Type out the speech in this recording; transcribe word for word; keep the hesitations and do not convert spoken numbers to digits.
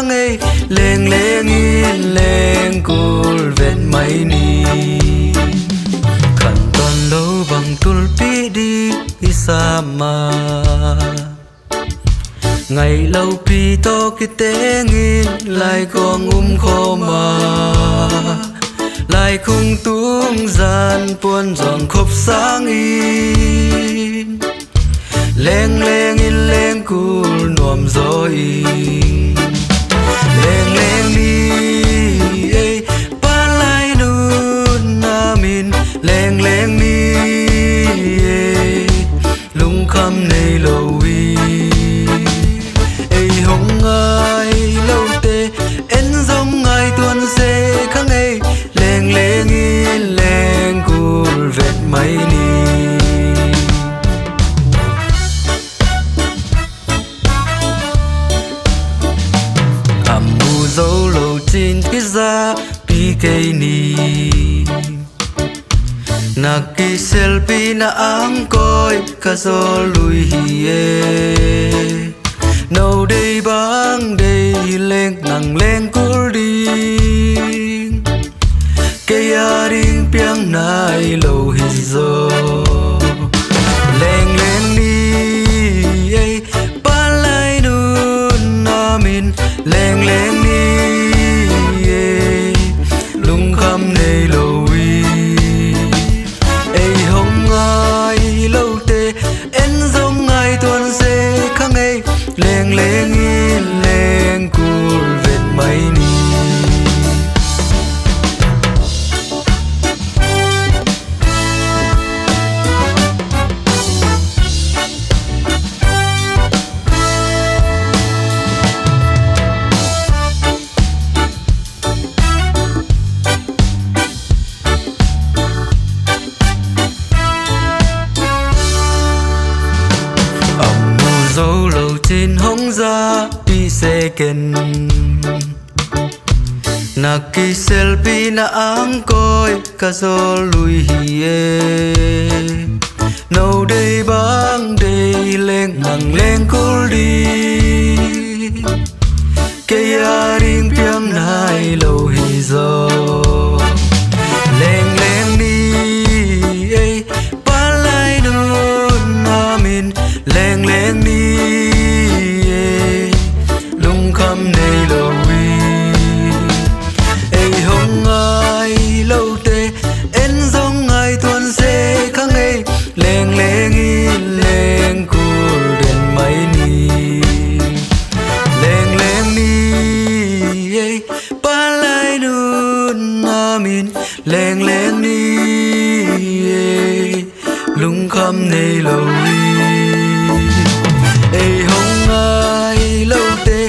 Ngei lengleng in lengkul vet mai ni. Khantawn lo bang tulpih ding i sa mah. Ngaih lopi tawh kitengin laikawng um khawm a, laikhung tung zan puan zawng khop sangin lengleng in lengkul nuam zaw in. Lengleng ni ei, palai nun na min lengleng ni ei, lungkham nei lo hi. Ei hong ngai lote en zong ngai tuan se kha ngei, lengleng in lengkul vet mai ni. A mu zo lo cin kizahpih kei ni. Na kiselpih na angkawi ka zawl lui hi e. No dei bang dei leng nang lengkul ding. Kei a ding piang nai lo hi zaw. Lengleng ni ei, palai nun na min lengleng ni ei, lungkham nei lo hi. Ei hong ngai lote en zong ngai tuan se kha ngei, lengleng in lengkul vet mai ni. A mu zo lo cin hong zahpih se ken. Na kiselpih na angkawi ka zawl lui hi e. No dei bang dei leng nang lengkul ding. Kei a ding piang nai lo hi zaw. Lengleng ni ei, palai nun na min lengleng ni ei, lungkham nei lo hi. Ei hong ngai lote en zong ngai tuan se kha ngei, lengleng in lengkul den mai ni. Lengleng ni ei, palai nun na min lengleng ni ei, lungkham nei lo hi. Ei hong ngai lote